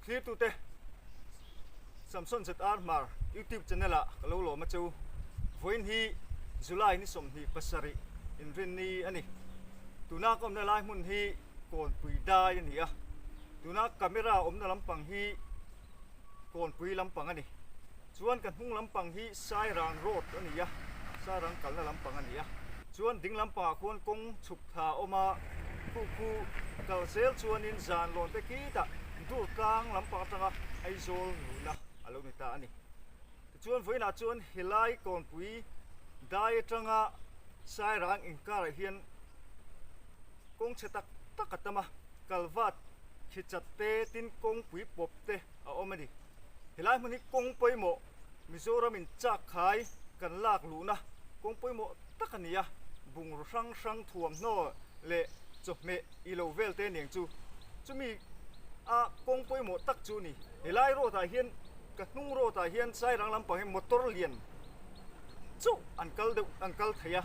Thlirtute, Samson ZR Hmar YouTube channel ah ka lo lawm a cheu. Vawiin hi July ni 27 inrinni a ni. Tuna ka awmna lai hmun hi Kawnpui dai a ni a. Tuna camera awmna lampang hi Kawnpui lampang a ni. Chuan ka hnung lampang hi Sairang road a ni a, Sairang kalna lampang a ni a. Chuan ding lampangah khuan kawng chhuk thla a awm a, khu khu kal zel chuanin zan lawn te khitah dur tlang lampang atanga Aizawl luhna a lo ni ta a ni. Tichuan vawiinah chuan helai Kawnpui dai atanga Sairang inkarah hian kawng chhe tak tak a tam a, kalvat khi chat te tin kawngpui pawp te a awm a ni. Helai hmun hi kawng pawimawh Mizoramin chak khai kan lak luhna kawng pawimawh tak a ni a, bungraw hrang hrang thuamhnaw leh chawhmeh i lo vel te aniang chu. Chumi a kawng pawimawh tak chu a ni. Helai road ah hian ka hnung road ah hian Sairang lampang hi motor lian chauh an kal deuh an kal thei a,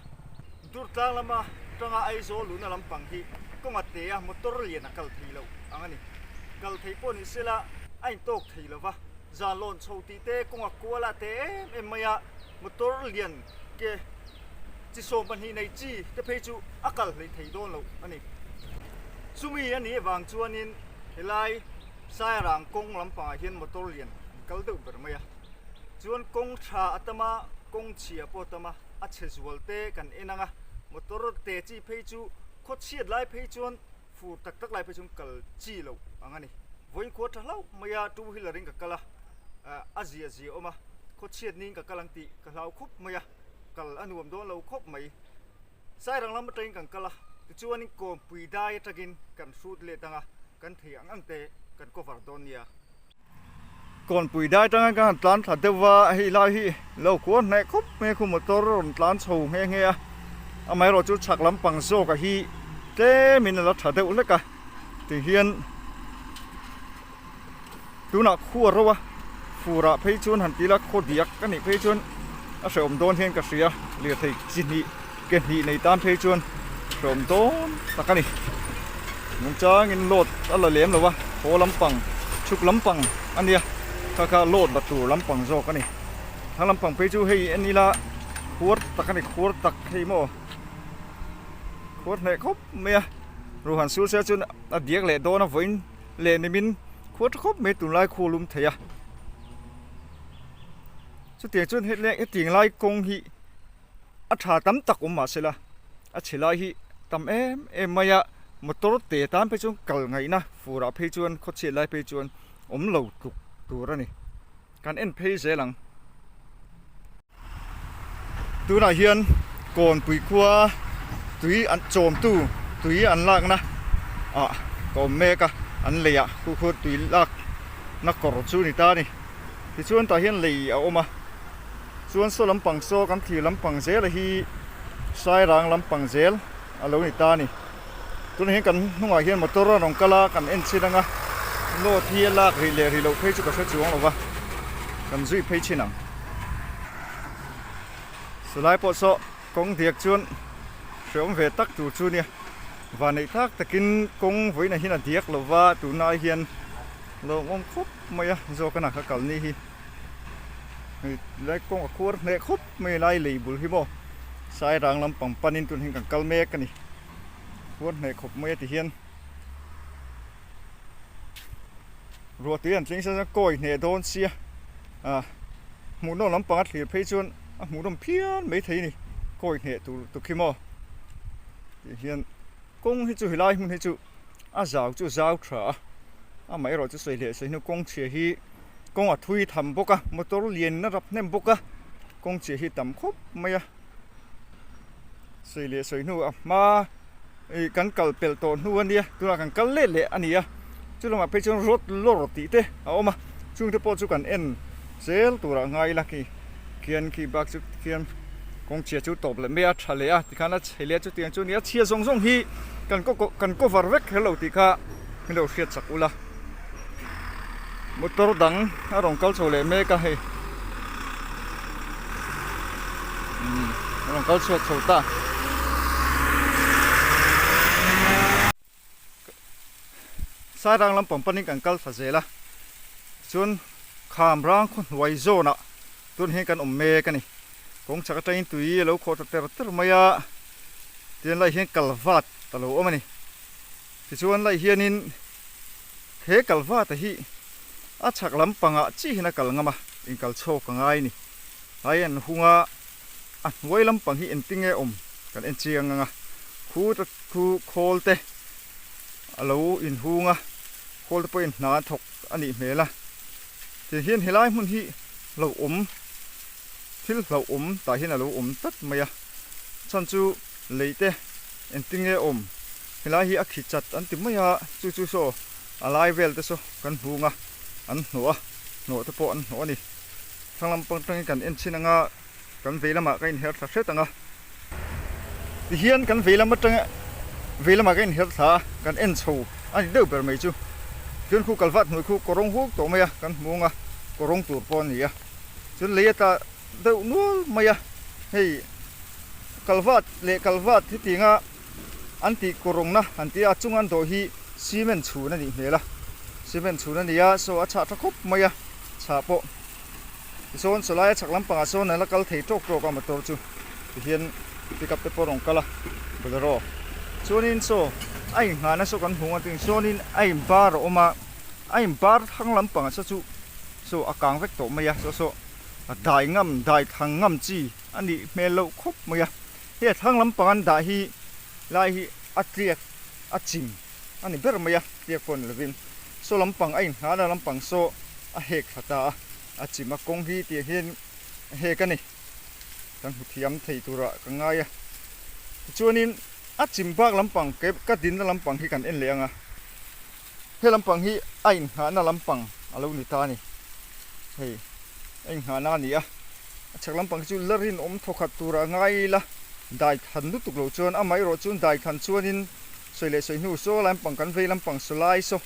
Durtlang lama tanga Aizawl luhna lampang hi kawng a te a, motor lian a kal thei loh ang a ni. Kal thei pawh ni sela a intawk thei lo va, zan lawn chho tih te kawng a kual a te em em mai a, motor lian ke chi 12 nei chi te phei chu a kal hlei thei dawn loh a ni. Chumi a nih avang chuanin helai Sairang kawng lampangah hian motor lian an kal deuh ber mai a. Chuan kawng tha a tam a, kawng chhia pawh a tam a, a chhe zual te kan en ang a, motor te chi phei chu khaw chhiat lai phei chuan fur tak tak lai phei chuan kal chi loh ang a ni. Vawiin khua tha hlauh mai a, two wheeler in ka kal a, a zia zia awm a, khaw chhiat niin ka kal ang tih ka hlau khawp mai a, kal a nuam dawn lo khawp mai. Sairang lam atangin kan kal a, tichuanin Kawnpui dai atangin kan hrut let ang a, kan thei ang ang te kan cover dawn nia. Kawnpui dai atanga kan han tlan thla deuh va, hei lai hi lo kuar hneh khawp mai a, khu motor a rawn tlan chho nghe nghe a, amaherawh chu chhak lampang zawk a hi tlemin a la tha deuh hlek a, tihian tunah khu a ro a, furah phei chuan han ti ila khaw diak a nih phei chuan a hrehawm dawn hian ka hria, lirthei chi hnih ke hnih nei tan phei chuan hrehawm dawn tak a ni. Nungchangin load a la lem lo a, haw lampang chhuk lampang a nia, kha kha load la tur lampang zawk a ni. Thlang lampang phei chu hei en ila khuar tak a ni, khuar tak hei maw khuar hneh khawp mai a, ruhan sur sia chuan a diak leh dawn a vawiin leh nimin khuar tha khawp mai tunlai khu a lum thei a. Chutiang chuan hetiang lai kawng hi. A tha tam tak awm mahse la a chhe lai hi tam em em mai a motor te tan phei chuan kal ngaihna furah phei chuan khaw chhiat lai phei chuan awm lo tluk tur a ni kan en phei zel ang. Tunah hian Kawnpui khua tui an chawmtu tui an lakna ah ka awm mek a an lei ah khu khu tui lakna kawr chu a ni ta a ni tichuan tah hian lei a awm a. Chuan saw lampang saw kan thlir lampang zel a hi Sairang lampang zel a lo ni ta a ni. Tunah hian kan hnungah hian motor a rawn kal a, kan en chhin ang a, load hi a lak rih leh rih loh phei chu ka hre chuang lo va, kan zui phei chhin ang. Chulai pawh saw kawng diak chuan hreawm ve tak tur chu nia, vanneih tak takin kawng vawiinah hian a diak lo va, tunlai hian lawmawm khawp mai a, zawkana ka kal ni hi. Hei lai kawng a khuar hneh khawp mai lai lei bul hi maw Sairang lampang panin tun hian kan kal mek a ni khuar hneh khawp mai a ti hian ruah tui an tling sa chuan kawi hneh dawn sia ah hmuhnawm lampang a thlir phei chuan a hmuhnawm phian mai thei a ni kawi hneh tur tuk hi maw tih hian kawng hi chu helai hmun hi chu a zau chu zau tha a amaherawh chu sawi leh sawi hnu kawng chhia hi. Kawng a thui tham bawk a, motor lian a rap hnem bawk a, kawng chhia hi tam khawp mai a. Sawi leh sawi hnu a hma ih kan kal pelh tawh hnu a nia, tunah kan kal let leh a ni a, chu lamah phei chuan road lawr tih te a awm a, chung te pawh chu kan en zel turah ngai ila khi khian khi bak chu khian kawng chhia chu tawp leh mai a, tha leh a tikhan a chhe leh a chutiang chu a ni a, chhia zawng zawng hi kan kan cover vek kher lo tih kha min lo hriat chak ula. Motor dang a rawn kal chho leh mek a hei umm a rawn kal chhuak chho ta. Sairang lampang panin kan kal thla zel a. Chuan kham rang khaw hnuai zawnah tun hian kan awm mek a ni. Kawng chhak atangin tui a lo khawh ta ter ter mai a, tian lai hian kalvat a lo awm a ni. Tichuan lai hianin he kalvat a hi a chhak lampangah chiah hian a kal ngam a, inkal chhawk a ngai a ni. Tlai an hung a, a hnuai lampang hi engtinge awm kan en chiang ang a, khu ta khu khawl te a lo inhung a, khawl te pawhin hna an thawk a nih hmel a. Tiang hian helai hmun hi hlauhawm thil hlauhawm tah hian a lo awm tlat mai a, chhan chu lei te engtinge awm helai hi a khi chat an ti mai a, chu chu saw a lai vel te saw kan hung a, an hnawh a, hnawh te pawh an hnawh a ni. Thlang lam pang tangin kan en chhin ang a, kan vei lamah ka inher thla hret ang a. Tihian kan vei lam atanga vei lamah ka inher thla a, kan en chho a ni deuh ber mai chu. Chuan khu kalvat hnuai khu kawrawng huk tawh mai a, kan hmu ang a, kawrawng tur pawh a ni a. Chuan lei a tla deuh nual mai a, hei kalvat leh kalvat hetianga an tih kawrawngna an tih a, a chunga an dawh hi cement chhun a nih hmel a, cement chhun a ni a, saw a chhah tha khawp mai a. Chhah pawh tichuan chulai a chhak lampangah sawn an la kal thei tawk tawk a motor chu tihian pickup te pawh a rawn kal a bolero chuanin saw a inngahna saw kan hmu ang a chuanin a in bar a awm a a in bar thlang lampangah saw chu saw a kang vek tawh mai a saw saw a dai ngam dai thlang ngam chi a nih hmel loh khawp mai a hei a thlang lampang an dah hi lai hi a tliak a chim. a ni ber mai a, tliak pawh ni lovin saw lampang a innghan a, lampang saw a hek thla ta a, a chim a kawng hi tih hian a hek a ni, kan hmu thiam thei turah ka ngai a, tichuanin a chim bak lampang ke ka dinna lampang hi kan en leh ang a, he lampang hi a innghahna lampang a lo ni ta a ni, hei a innghahna a ni a. A chhak lampang hi chu la rinawm thawkhat turah ngai ila, dai than lutuk lo chuan amaherawh chu dai than chuanin sawi leh sawi hnu saw lampang kan vei lampang saw lai saw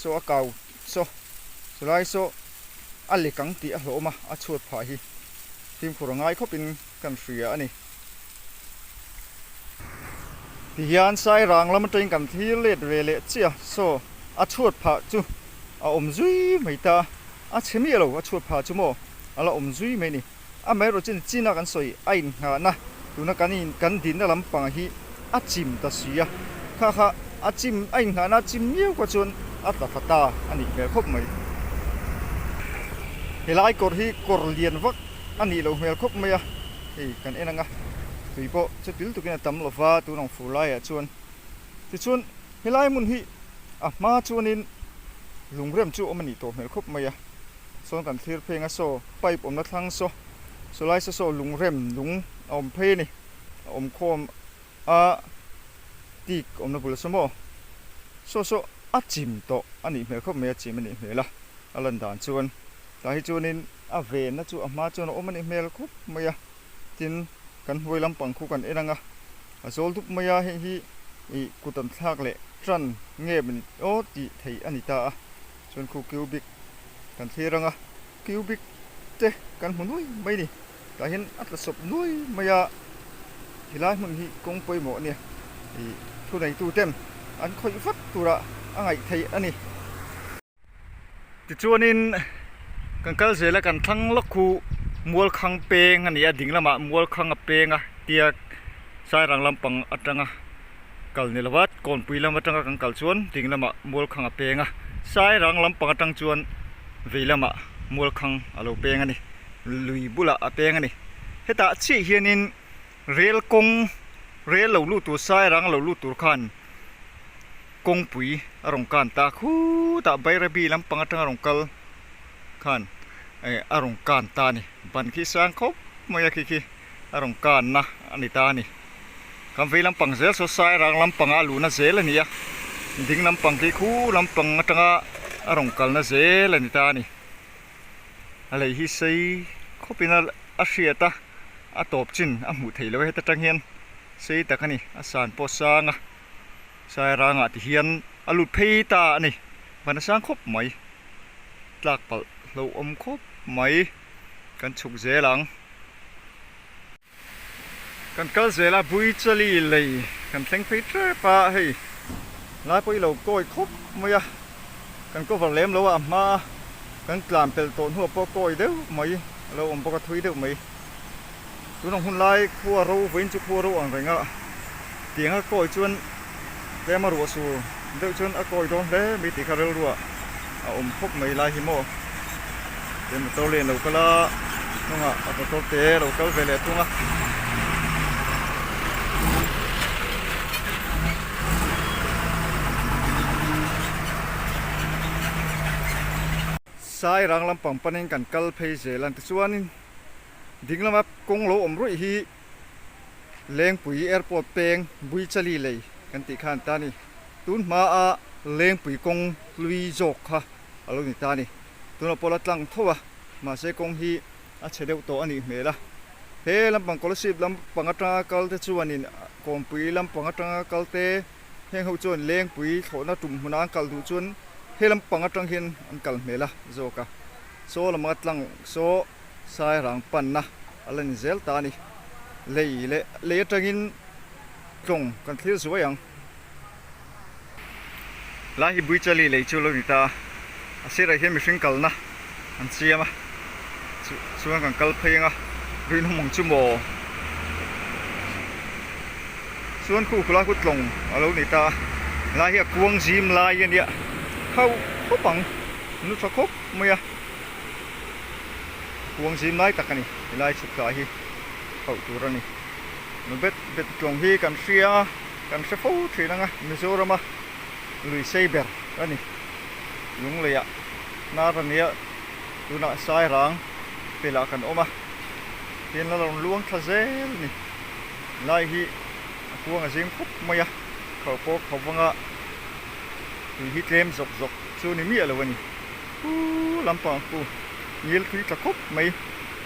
saw a kau saw saw lai saw a lek ang tih a hlawhawm a, a chhuat phah hi fimkhur a ngai khawpin kan hria a ni. Tihian Sairang lam atangin kan thlir let ve leh chiah saw a chhuat phah chu a awm zui mai ta a, a chhe miah lo a chhuat phah chu maw. a la awm zui mai a ni. Amaherawh chu china kan sawi a inngahna tuna kan in kan dinna lampang hi a chim ta si a, kha kha a chim a inngahna a chim miau kha chuan a tla thla ta a nih hmel khawp mai. Helai kawr hi kawr lian vak a nih loh hmel khawp mai a, hei kan en ang a, tui pawh chu til tukin a tam lova tun ang fur laiah chuan. Tichuan helai hmun hi a hma chuanin lungrem chu awm a nih tawh hmel khawp mai a. Sawn kan thlir pheng a saw pipe awmna thlang saw saw lai saw saw lungrem lung a awm phei a ni a awm khawm a tik awmna bul saw maw saw saw a chim tawh a nih hmel khawp mai a chim a nih hmel a a lan dan chuan tah hi chuanin a venna chu a hma chuan a awm a nih hmel khawp mai a tin kan hnuai lampang khu kan en ang a a zawl dup mai a heng hi ih kut an thlak leh tan nge min aw tih theih a ni ta a. Chuan khu cubic kan thlir ang a, cubic te kan hmu nuai mai a ni. Tah hian a tla sawp nuai mai a, helai hmun hi kawng pawimawh a nia. Ih thuneitu ten an khawih vat turah a ngaih theih a ni. Tichuanin kan kal zel a, kan thlang lawk khu Mualkhang peng a ni a, ding lamah Mualkhang a peng a tia Sairang lampang atanga. Kal ni lova Kawnpui lam atanga kan kal chuan ding lamah Mualkhang a peng a, Sairang lampang atang chuan vei lamah Mualkhang a lo peng a ni, lui bulah a peng a ni. Hetah chiah hianin rel kawng, rel lo lut tur Sairang lo lut tur khan kawngpui a rawn kan ta khutah Bairabi lampang atanga rawn kal khan a rawn kan ta a ni. Ban khi sang khawp mai a khi khi a rawn kanna a ni ta a ni. Kan vei lampang zel saw Sairang lampanga a luhna zel a ni a, ding lampang khi khu lampang atanga a rawn kalna zel a ni ta a ni. A lei hi sei khawpin a a hriat a, a tawp chin a hmuh theih loh a heta tang hian sei tak a ni, a san pawh a sang a, Sairangah ti hian a lut phei ta a ni, van a sang khawp mai, tlak palh hlauhawm khawp mai, kan chhuk zel ang. Kan kal zel a Buichali lei kan thleng phei tep a hei lai pawh i lo kawi khawp mai a kan cover lem lo a a hma. Kan tlan pelh tawh hnuah pawh kawi deuh mai a lo awm bawk a, thui deuh mai. Tunang hun lai khua ro vawiin chu khua ro ang reng a, tianga kawi chuan tlema ruah sur deuh chuan a kawi dawn hle mai tih kha rilruah a awm khawp mai lai hi maw. Tin motor lian lo kal a, hnungah a motor te lo kal ve leh thung a. Sairang lampang panin kan kal phei zel a, tichuanin ding lama kawng lo awm ruih hi Lengpui Airport peng Buichali lei kan tih kha an ta a ni. Tun hmaa Lengpui kawng hlui zawk kha a lo ni ta a ni. Tunah pawh la tlang tho a, mahse kawng hi a chhe deuh tawh a nih hmel a. He lampang Kolasib lampang atanga kal te chuanin Kawnpui lampang atanga kal te heng ho chuan Lengpui thlawhna tum hmuna an kal duh chuan he lampang atang hian an kal hmel a zawk a. Saw lamanga tlang saw Sairang panna a la ni zel ta a ni. Lei leh lei atangin tlawng kan thlir zuai ang. Lai hi Buichali lei chu lo ni ta a, a sirah hian mihring kalna an siam a, chuan kan kal phei ang a, rinawm ang chu maw? Chuan khu khulai khu tlawng a lo ni ta a, lai hi a kuang zim lai a nia, khauh khawp ang, nu tha khawp mai a, kuang zim lai tak a ni, helai chhuk thla hi khauh tur a ni, nu bet bet tlawng hi kan hria a. Kan hre fo thin anga Mizorama lui sei ber a ni. Lungleiah hnar a nia, tunah Sairang pelah kan awm a, tin la rawn luang thla zel a ni. Lai hi a kuang a zing khawp mai a, kho pawh kho vanga tui hi tlem zawk zawk chu ni miah lo a ni. Pu lampang pu ngil tui tla khawp mai.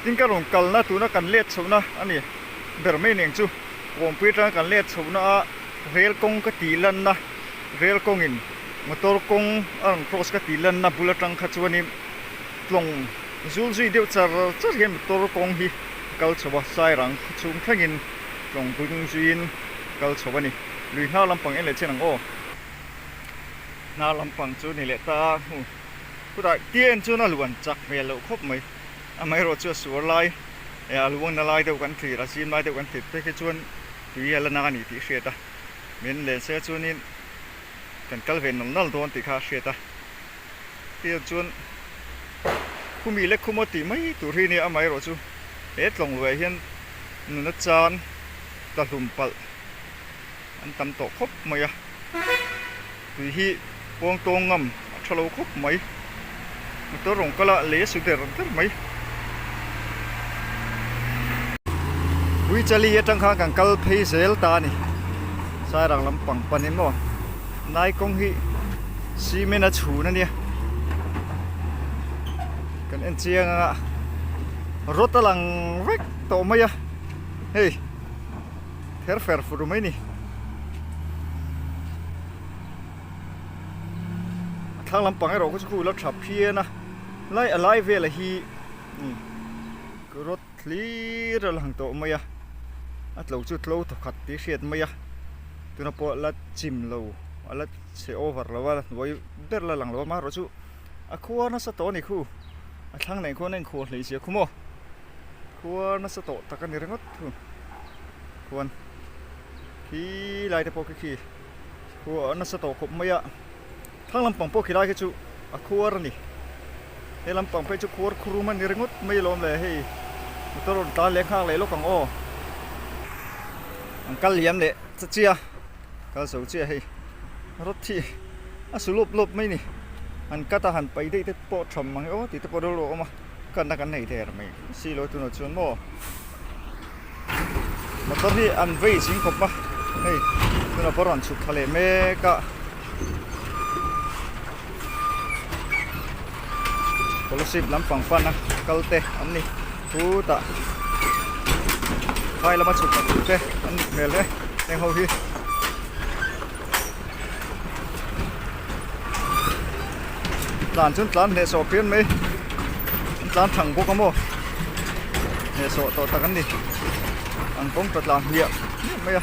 Tin ka rawn kalna tuna kan let chhohna a ni ber mai nen chu. Kawngpui atanga kan let chhohna a rel kawng ka tih lanna rel kawngin motor kawng a rawn cross ka tih lanna bul atang kha chuanin tlawng zul zui deuh char char hian motor kawng hi a kal chho a, Sairang khaw chhung thlengin tlawng dung zuiin a kal chho a ni. Lui hnar lampang en leh chian ang aw. Hnar lampang chu ni leh ta a hmu. Chutah tian chuan a luan chak hmel loh khawp mai. Amaherawh chu a suar lai. A luangna lai deuh kan thlir a, zim lai deuh kan thlir te khi chuan tui a la na a ni tih hriat a, min len se chuanin kan kal ve nal nal dawn tih kha a hriat a, tiang chuan khumi leh khumaw tih mai tur hi nia amaherawh chu he tlawng luaih hian nuna chan ta hlum palh an tam tawh khawp mai a, tui hi pawng tawng ngam a tha lo khawp mai, motor rawn kal a lei a su der der mai. Buichali atang khan kan kal phei zel ta a ni, Sairang lampang panin maw nai kawng hi cement a chhun a nia, kan en chiang anga rawt a lang vek tawh mai a hei. Ther fer fur mai ni. A thlang lampang erawh kha chu khu la tha phian a, lai a lai vela hi rawt thlir a lang tawh mai a, a tlo chu tlo thawkhat tih hriat mai a, tuna pawh la chim lo a la chhe over lo a, hnuai ber la lang lo a amaherawh chu a khuar nasa tawh a ni khu, a thlang nen khuan a inkhuah hleih zia khu maw. Khuar nasa tawh tak a ni ringawt thung khuan khi lai te pawh khi khi khuar nasa tawh khawp mai a thlang lampang pawh khi lai khi chu a khuar a ni he lampang phei chu khuar khurum a ni ringawt mai alawm le hei motor rawn tlan leh nghak leh lawk ang aw an kal liam leh cha chia kal zo chiah hei rawt hi a su lawp lawp mai a ni an cut a han paih daih te pawh a tha mang e aw tih te pawh rilru a awm a. Kanna kan nei der mai si lo tunah chuan maw motor hi an vei zing khawp a hei tunah pawh rawn chhuk thla leh mek a scholarship lampang pan a kal te an ni chutah phai lama chhuk thla tur te an nih hmel e heng ho hi. Tlan chuan tlan hnehsawh phian mai an tlan thang bawk a maw hnehsawh tawh tak an ni an kawng ta tlan hmiah hmiah mai a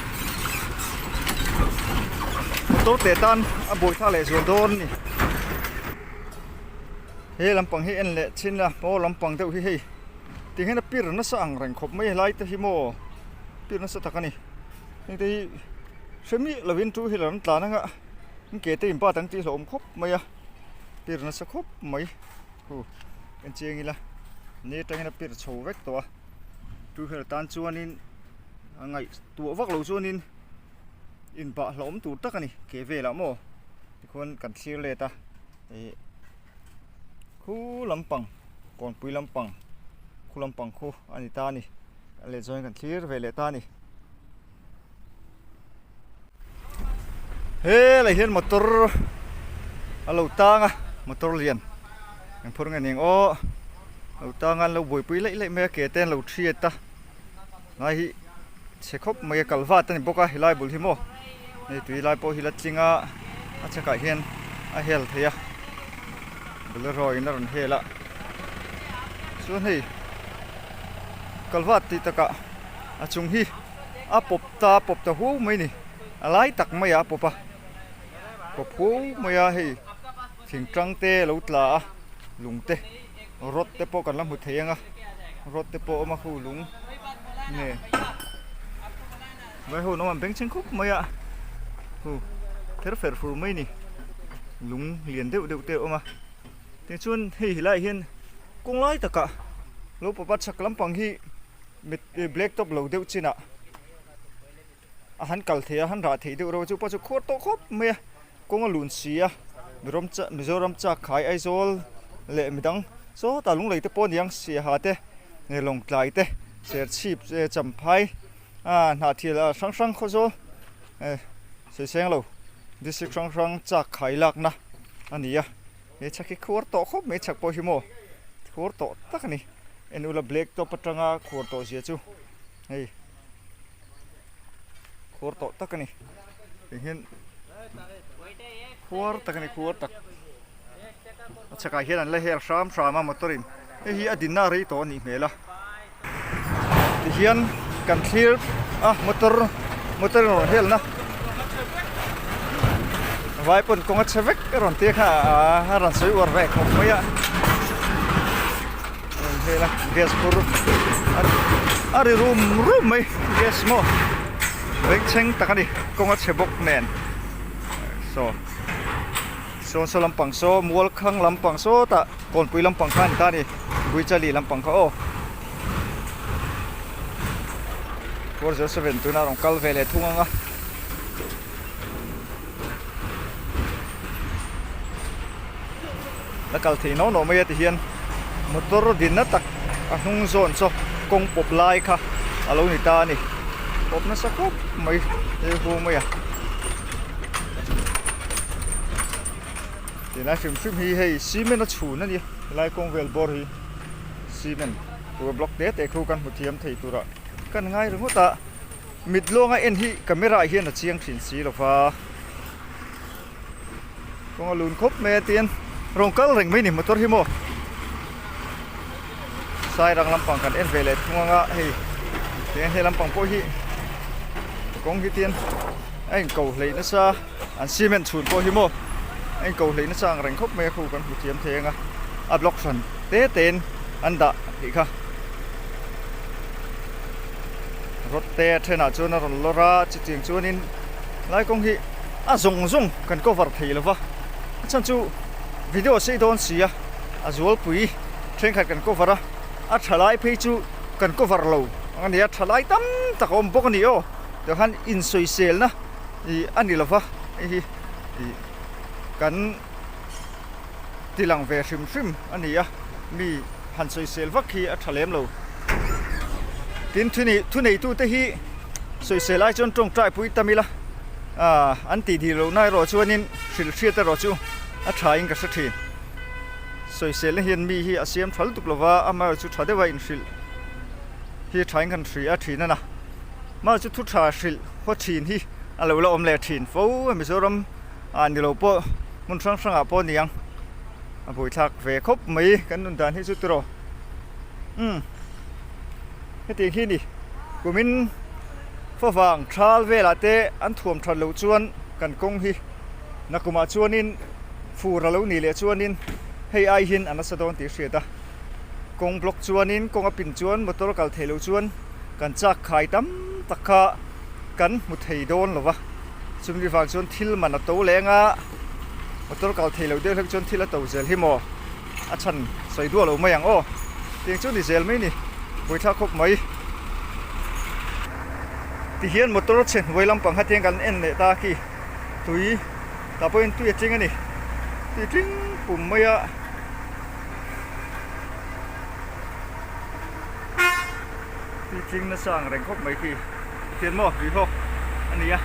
motor teh tan a buaithlak leh zual dawn a ni. He lampang hi en leh chin a maw lampang deuh hi hei ti hian a pir nasa ang reng khawp mai helai te hi maw pir nasa tak a ni heng te hi hre miah lovin two wheeler an tlan anga an ke te in bat an tih hlauhawm khawp mai a pir nasa khawp mai hu en chiang ila ni atangin a pir chho vek tawh a two wheeler tan chuanin a ngaihtuah vak lo chuanin inbah hlauhawm tur tak a ni ke velah maw tikhuan kan thlir let a. Ih khu lampang kawnpui lampang khu lampang khu a ni ta a ni a leh zawngin kan thlir ve leh ta a ni helai hian motor a lo tang a motor lian eng phur nge ning aw lo tang a an lo buaipui laih laih mai a ke te an lo thiat a. Lai hi chhe khawp mai a kal vat a ni bawk a helai bul hi maw hei tui lai pawh hi la tling a a chhakah hian a hel thei a bolero in a rawn hel a chuan hei kal vat tih takah a chung hi a pawp ta a pawp ta huau mai a ni a lai tak maiah a pawp a pawp huau mai a hei thing tang te a lo tla a lung te. Rod te pawh kan la hmu thei ang a rod te pawh a awm a khu lung nge vai ho an awm an beng chheng khawp mai a hu ther fer fur mai a ni lung lian deuh deuh te a awm a tichuan hei helaiah hian kawng lai takah lo pawp a chhak lampang hi black top lo deuh chinah a han kal thei a han rah thei deuh reuh a chu pawh chu khuar tawh khawp mai a kawng a lun si a Miram cha Mizoram chak khai Aizawl leh midang sawtah lunglei te pawh a ni ang Siaha te Lawngtlai te Serchhip Champhai ah Hnahthial ah hrang hrang Khawzawl eh sawiseng lo district hrang hrang chak khai lakna a ni a he chhak hi khuar tawh khawp mai chhak pawh hi maw khuar tawh tak a ni en ula black top atanga khuar tawh zia chu hei. Khuar tawh tak a ni tih hian khuar tak a ni khuar tak a chhakah hian an la hel hram hram a motor in hei hi a dinna a rei tawh a nih hmel a tihian kan thlir a motor motor in rawn helna vai pawn kawng a chhe vek a rawn tia kha a rawn sawi uar ve khawp mai a. Hela gas phur a ri rum rum mai gas maw bengchheng tak a ni kawng a chhe bawk nen saw sawn saw lampang saw mual khang lampang sawtah kawnpui lampang kha a ni ta a ni buichali lampang kha aw 407 tuna rawn kal ve leh thung ang a. La kal thei no no mai a ti hian motor dinna tak a hnung zawn chaw kawng pawp lai kha a lo ni ta a ni pawp nasa khawp mai he hu mai a tilai hrim hrim hi hei cement a chhun a ni helai kawng vel bawr hi cement tur block te te khu kan hmu thiam thei turah kan ngai ringawt a mit lawnga en hi camera ah hian a chiang thin si lova. Kawng a lun khawp mai a tian rawn kal reng mai ni motor hi maw Sairang lampang kan en ve leh thung anga hei tiang he lampang pawh hi kawng hi tian a in ko hleih nasa an cement chhun pawh hi maw a in ko hleih nasa ang reng khawp mai a khu kan hmu thiam thei anga a block hran te te in an dah tih kha rod te a thenah chuan a rawn lawr a chutiang chuanin lai kawng hi a zawng zawng kan cover thei lo va a chhan chu video sei dawn si a a zualpui thenkhat kan cover a a tha lai phei chu kan cover lo ang a ni a tha lai tam tak a awm bawk a ni aw tah khan insawiselna ih a ni lo va hei hi ih kan ti lang ve hrim hrim a ni a mi han sawisel vak hi a tha lem lo tin thuneitute hi. Sawisel ai chuan tawngtai pui tam ila ah an tih dih lohna erawh chuanin hrilh hriat erawh chu a tha in ka hre thin. Sawiselna hian mi hi a siam tha lutuk lova amaherawh chu tha deuha inhrilh hi tha in kan hri a thin a na. Amaherawh chu thu tha hrilh haw thin hi a lo la awm leh thin fo a Mizoram ah ni lo pawh hmun hrang hrangah pawh a ni ang a buaithlak ve khawp mai kan nun dan hi chu tiraw umm. Hetiang hi ni kumin favang thal velah te an thuam that loh chuan kan kawng hi nakumah chuanin fur a lo nih leh chuanin. hei ai hian a nasa dawn tih a hriat a. Kawng block chuanin kawng a pin chuan motor kal theih loh chuan kan chak khai tam tak kha kan hmu thei dawn lo va, chumi vang chuan thil man a to leng a, motor kal theih loh deuh hlek chuan thil a to zel hi maw a chhan sawi duah lo mai ang aw tiang chu ni zel mai ni buaithlak khawp mai. Tihian motor chhe hnuai lampang kha tiang kan en leh ta khi tui tah pawhin tui a tling a ni tui tling pum mai a. Tui tling nasa ang reng khawp mai khi thian maw tui hawk a ni a.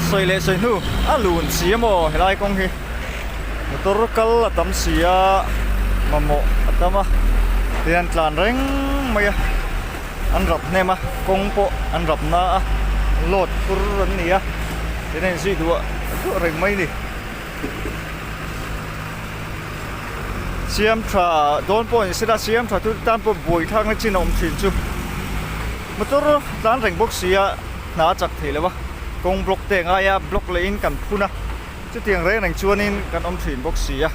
Sawi leh sawi hnu a lun si a maw helai kawng hi motor kal a tam si a mamawh a tam a tihian tlan reng mai a an rap hnem a kawng pawh an rap na a load phur an ni a tin a inzui duah duah reng mai a ni. Siam tha dawn pawh ni sela siam tha tu tan pawh buai thlakna chin a awm thin chu motor tlan reng bawk si a hna a chak thei lo a kawng block te a ngai a block leh in kan phun a chutiang reng reng chuanin kan awm thin bawk si a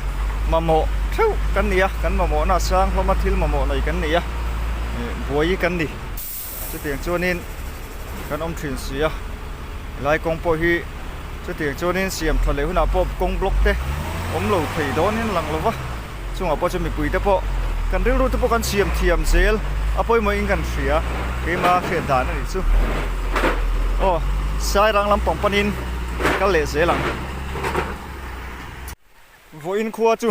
mamawh theuh kan ni a kan mamawhna a sang hlawm a thil mamawh nei kan ni a buai kan ni. Chutiang chuanin kan awm thin si a, helai kawng pawh hi chutiang chuanin siam tha leh hunah pawh kawng block te awm lo thei dawnin a lang lo va, chungah pawh chuan mipui te pawh kan rilru te pawh kan siam thiam zel a pawimawhin kan hria keima hriat dan a nih chu. Aw Sairang lampang panin kal leh zel ang. Vawiin khua chu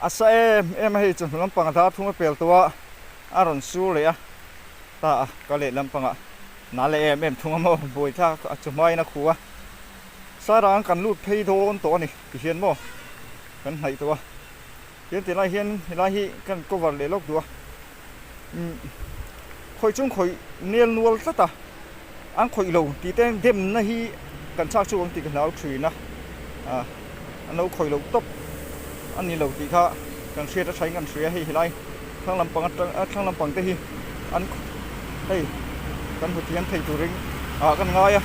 a sa em em a, hei chawhnu lampang a dar thung a pel tawh a, a rawn sur leh a, ta a ka leh lampangah na leh em em thung a maw, buai thlak a chu hmain a khu a, Sairang kan lut phei dawn tawh a ni ti hian maw kan hnaih tawh a, tian ti lai hian helai hi kan cover leh lawk duh a, umm khawih chung khawih nel nual tlat a. An khawih lo tih te demna hi kan chak chu ang tih ka hlau thin a, an lo khawih loh tawp a ni lo tih kha kan hriat a thain kan hria hei helai thlang lampang atang thlang lampang te hi an hei kan hmu thiam thei turin ah kan ngai a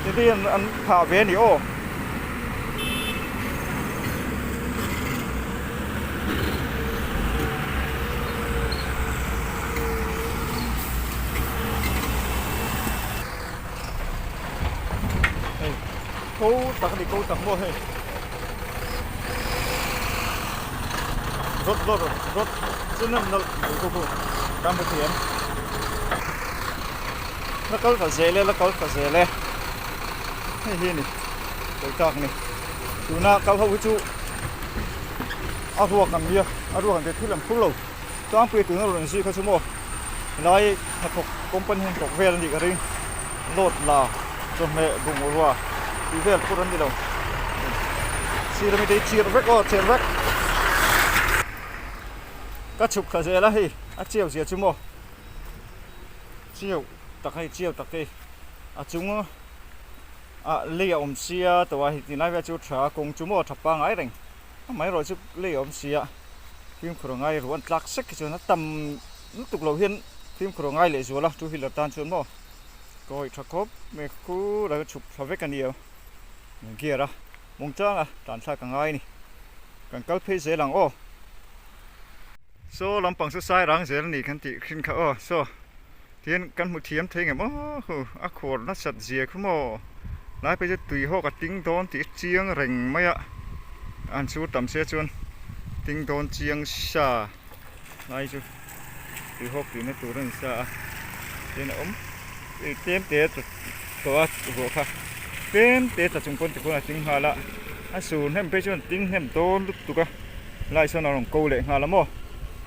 tin te hian an phah ve a ni aw. Hei ko tak a ni ko tak maw hei rawt rawt rawt chu nem nawlh mai bawk u kan hmu thiam la kal ta zel e la kal ta zel e hei hi a ni pawi tak a ni tuna kal ho hi chu a ruak ang nia a ruak ang te thil an phur lo. Tlangpui tuna rawn zui kha chu maw helai hnathawk company hian thawk vel a nih ka ring load la chawhmeh bungrua tih vel phur an ni lo sir ami te hi chirh vek aw chirh vek ka chhuk thla zel a hei a chiau zia chu maw chiau tak hei chiau tak hei a chung ah lei a awm sia tawh a hei ti lai vel chu tha kawng chu maw tha pangai reng amaherawh chu lei a awm sia. Fimkhur a ngai ruah an tlak sek hi chuan a tam lutuk loh hian fimkhur a ngai leh zual a two wheeler tan chuan maw ka hawih tha khawp mai khur a chhuk thla vek a ni a gear a mawng chang a tan thlak a ngai a ni kan kal phei zel ang aw. Saw lampang chu sai rang zel a ni kan tih hrin kha aw saw tihian kan hmu thiam thei ngem aw hu a khuar nasat zia khu maw lai phei chu tui hawk a ting dawn tih chiang reng mai a an chhur tam sia chuan ting dawn chiang sa lai chu tui hawk tihna tur a ni sa a tin a awm tlem te tawh a ruah kha tlem te tla chung pawn tikhawn a ting nghal a a sur hnem phei chuan ting hnem dawn lutuk a lai sawn a rawn ko leh nghal a maw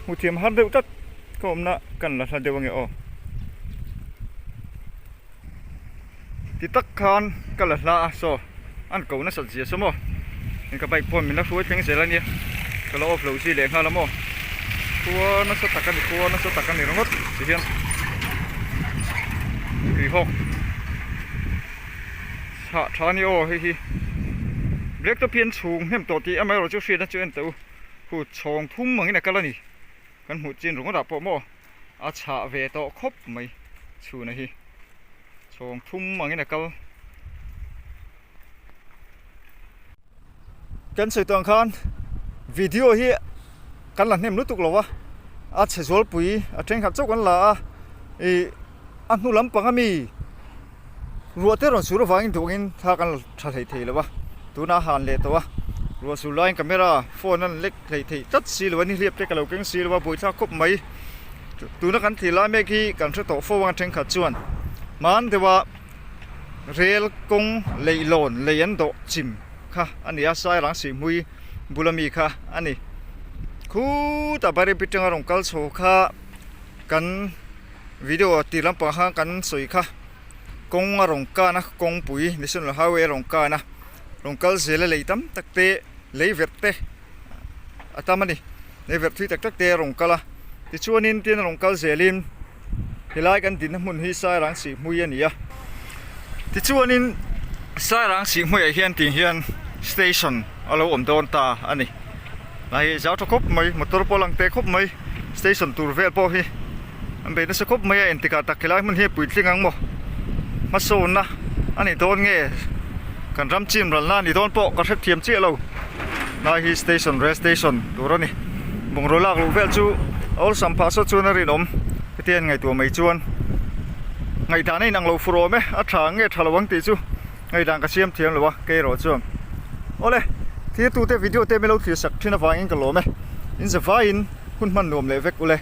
hmu thiam har deuh tlat. Ka awmna kan la hla deuh ange aw. Ti tak khan ka la hla a saw an ko nasat zia saw maw hei ka bike pawn min la hruai thleng zel ania ka la off loh zui leh nghal a maw khua nasa tak a ni khua nasa tak a ni ringawt ti hian tui hawk chhah tha a ni aw hei hi black top hi an chhung hnem tawh tih amaherawh chu hriatna chu en teh u hu chhawng thum angin a kal a ni. Kan hmuh chin ringawtah pawh maw a chhah ve tawh khawp mai chhuna hi chhawng thum angin a kal. Kan sawi tawh ang khan video hi kan la hnem lutuk lo a, a chhe zualpui a thenkhat chauh kan la a, ih a hnu lampang ami ruah te rawn sur avangin duhangin thla kan la tha hlei thei lo a, tunah a han leh tawh a, ruah sur laiin camera phone a lek hlei theih tlat si lo a, nihliap te ka lo keng si lo a, buaithlak khawp mai. Tuna kan thlir lai mek hi kan hre tawh fo ang thenkhat chuan hman deuha rel kawng leihlawn lei an dawh chim kha a ni a, Sairang Sihhmui bula mi kha a ni. Khutah Bairabi tanga rawn kal chho kha kan video tir lampang khan kan sawi kha kawng a rawn kan a, kawngpui National Highway a rawn kan a, rawn kal zel a lei tam tak te lei verh te a tam a ni. Lei verh thui tak tak te a rawn kal a, tichuanin tin a rawn kal zelin helai kan dinna hmun hi Sairang Sihhmui a ni a. Tichuanin Sairang Sihhmuiah hian tih hian station a lo awm dawn ta a ni. Lai hi zau tha khawp mai, motor pawh a lang teh khawp mai, station tur vel pawh hi an bei nasa khawp mai a, engtikah tak helai hmun hi a puitling ang maw? Hmasawnna a ni dawn nge kan ram chim ralna a ni dawn pawh ka hrethiam chiah lo. Lai hi station rail station tur a ni. Bungraw lak luh vel chu a awlsam phah sawt chuan a rinawm hetiang an ngaihtuah mai chuan ngaihdan a inang lo fur awm e, a tha ang nge tha lo ang tih chu ngaihdan ka siam thiam lo a kei erawh chuan awle thirtute video te min lo thlir sak thin avangin ka lawm e, in zavaiin hun hman nuam leh vek ule.